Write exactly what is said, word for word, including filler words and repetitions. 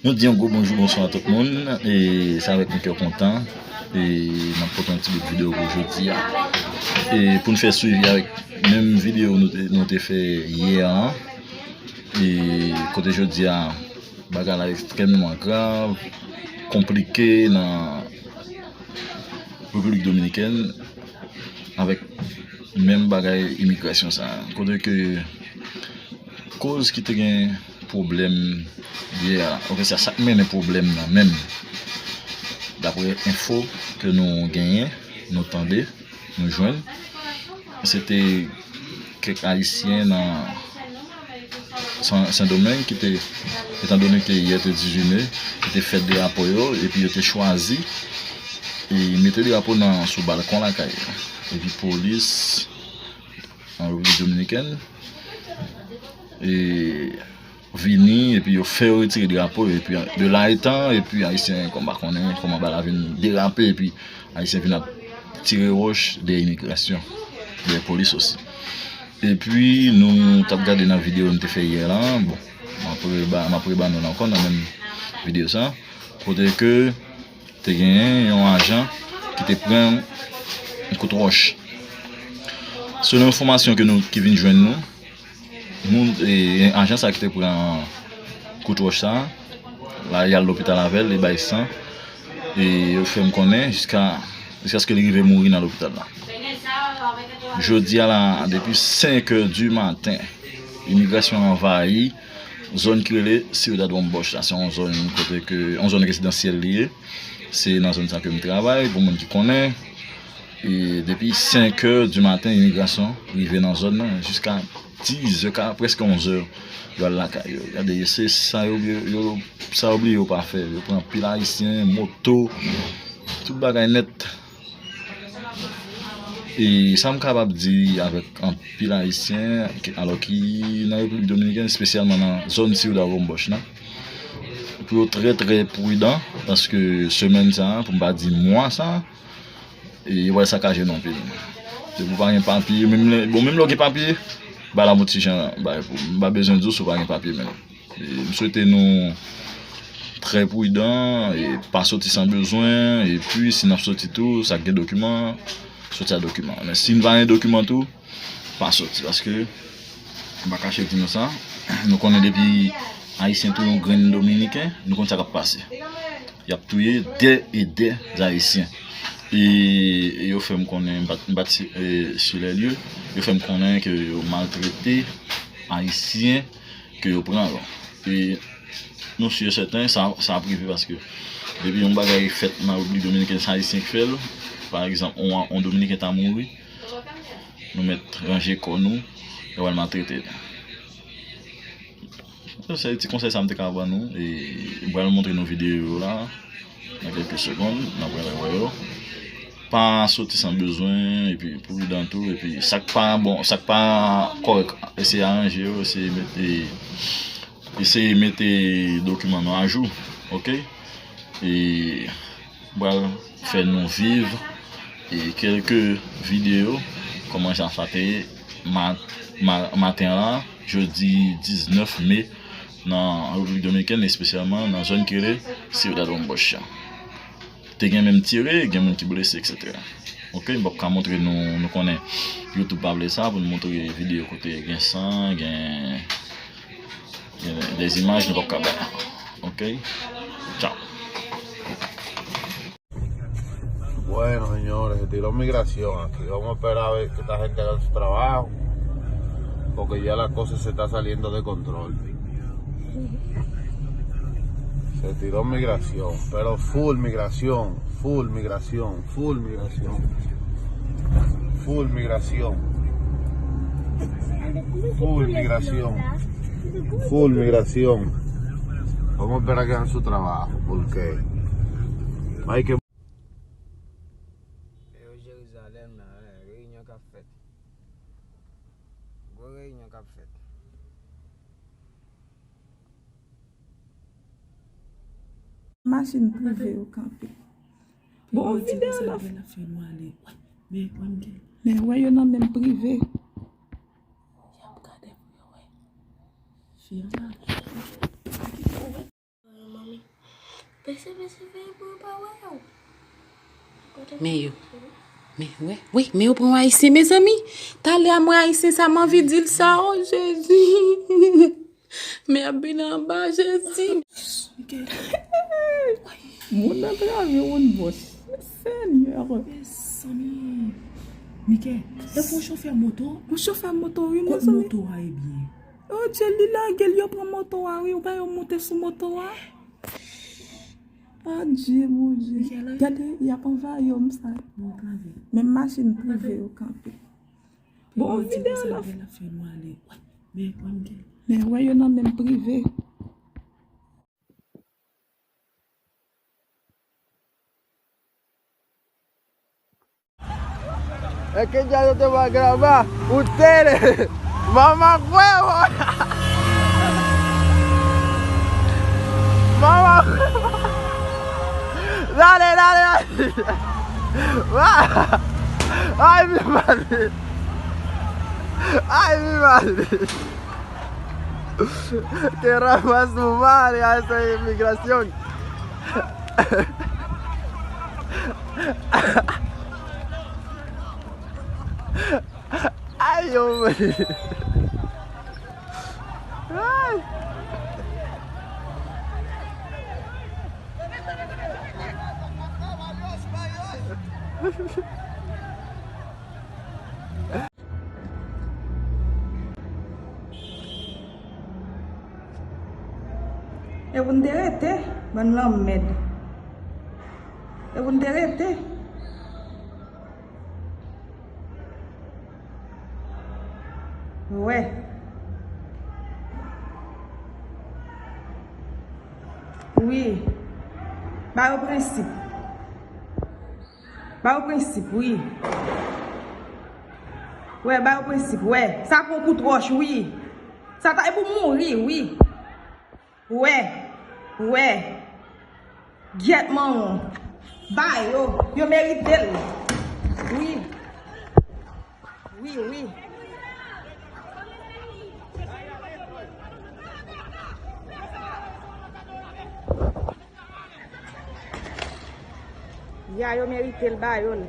Nou di yon gwo bonjou, bonswa tout moun. E se avèk yon kè kontan e n ap pote yon ti bout videyo pou jodi a. E pou n fè swivi avèk menm videyo nou te, nou te fè yè a. E kote jodi a, bagay la ekstrèmman grav, konplike nan Repiblik Dominikèn avèk menm bagay imigrasyon sa a. Kote ke koz ki te gen pwoblèm yè a, oubyen se sa k mennen pwoblèm nan menm. Daprè enfo ke nou genyen, nou tande, nou jwenn, se te kèk Ayisyen nan Sen, Sendomeng ki te, etandone ke yè te dizuit me, ki te fè drapo yo, epi yo te chwazi e mete drapo nan sou balkon lakay yo. Epi polis an Repiblik Dominikèn e vini, epi yo fè yo retire drapo yo, epi de la etan, epi Ayisyen, kòm pa konnen kòman bagay la vin derape, epi Ayisyen vin ap tire wòch dèyè imigrasyon, dèyè polis osi. Epi nou t ap gade nan videyo nou te fè yè la, bon, m ap reba, m ap reba nou l ankò nan menm videyo sa, kote ke te genyen yon ajan ki te pran yon kout wòch. Selon enfòmasyon ke nou, ki vin jwenn nou, moun, e, ajan sa ki te pran kout wòch sa, la, y al lopital avè l, li bay san, e yo fè m konnen jiska, jiskaske li rive mouri nan lopital la. Jodi a la, depi senk è di maten, imigrasyon anvayi zòn ki rele Ciudad Bomboch la. Se yon zòn kote ke, yon zòn rezidansyèl li ye. Se nan zòn sa ke m travay, pou moun ki konnen. E depi senk è di maten, imigrasyon rive nan zòn nan, jiska diz è, ka, prèske onz è, yo al lakay yo. Gade, se sa yo, yo, sa yo bliye yo pa fè. Yo pran pil Ayisyen, moto, tout bagay nèt. E sa m kapab di avèk anpil Ayisyen, ke, alò ki nan Repiblik Dominikèn, espesyalman nan zòn Ciudad Bomboch la, pou yo trè, trè pridan, paske semèn sa, pou m pa di mwa sa, e yo pral sakaje nou anpil. Depi w pa gen papye, menm lè, bon, menm lè w gen papye, ba la yon ti jan, ba, m pa bezwen di w si w pa gen papye menm. E m swete nou trè pridan, e pa soti san bezwen, epi si n ap soti tou, sa k gen dokiman, soti ak dokiman. Men si n pa gen dokiman tou, pa soti, paske m pa kache di nou sa, nou konnen depi Ayisyen touye yon grenn Dominiken, nou konn sa k ap pase. Y ap touye dè e dè Ayisyen. E, e yo fè m konnen, m pa t, m pa t si, e, sur les lieux, yo fè m konnen ke yo maltrete Ayisyen ke yo pran yo. E nou si e sèten, sa, sa ap rive paske depi yon bagay fèt nan Repiblik Dominikèn, se Ayisyen ki fè l. Pa egzanp, yon, yon Dominiken ta mouri, nou mèt ranje kò nou, yo pral maltrete nou. Se ti konsèy sa m te ka ban nou, e m pral montre nou videyo yo la, nan kèlke segonn, n ap pral wè yo. Pa soti san bezwen, epi pridan tou, epi sa k pa bon, sa k pa kòrèk, eseye aranje yo, eseye mete, eseye mete dokiman nou ajou, oke? E m pral fè nou viv, e, kèlke videyo, kòman jan sa te ye, ma-, ma-, maten la, jodi diznèf me, nan Repiblik Dominikèn, espesyalman nan zòn ki rele Ciudad Bombocha. Te gen menm tire, gen moun ki blese, etsetera. Oke, m p ap ka montre nou, nou konnen YouTube pa vle sa, pou nou montre videyo kote gen san, gen, gen de zimaj, nou p ap ka bay. Oke? Tchao. Bueno, señores, se tiró migración aquí. Vamos a esperar a ver que esta gente haga su trabajo, porque ya la cosa se está saliendo de control. Se tiró migración, pero full migración, full migración, full migración, full migración, full migración, full migración. Vamos a esperar que hagan su trabajo, porque no hay que Peyo Jerizalèm la, eh, reyinyon k ap fèt. Gwo reyinyon k ap fèt. Machin prive yo kanpe. Bon, videyo la. Men wè yo nan menm prive. Y ap gade pou yo wè. Fi an la. Bese, bese, veye pou yo pa wè w. Men yo. Men, wè, wi, men yo pran yon Ayisyen, mezanmi. Talè a m wè Ayisyen sa, m anvi di l sa, o Jezi. Men ap vin anba, Jezi. Mike. Moun nan trave yon bòs. Senyè. Mezanmi. Mike, e pou chofè moto? Yon chofè moto, wi, mezanmi. Kot moto a, ebyen? O Dye, li lage l, yo pran moto a, wi, ou pa yo monte sou moto a. Adje, Bondye. Gade, y ap anvayi yo, m sa. Menm machin prive yo kanpe. Bon, videyo la. Men wè yo nan menm prive. Es que ya yo te va a grabar. Ustedes. Mamá huevo. Mamá huevo. Dale, dale, dale. Ay, mi madre. Ay, mi madre. Que ramas tu madre a esa inmigración. Ay, hombre. Ay. E pou n te rete, bann lanmèd. E pou n te rete. Wè. Wi. Ba yo prensip. Ba yo prensip, wi. Wè, ba yo prensip, wè. Sa pran kout wòch, wi. Sa ta e pou mouri, wi. Wè, wè. Gyèt manman. Ba yo, yo merite l. Wi. Wi, wi. Ya, yo merite l, ba yo l.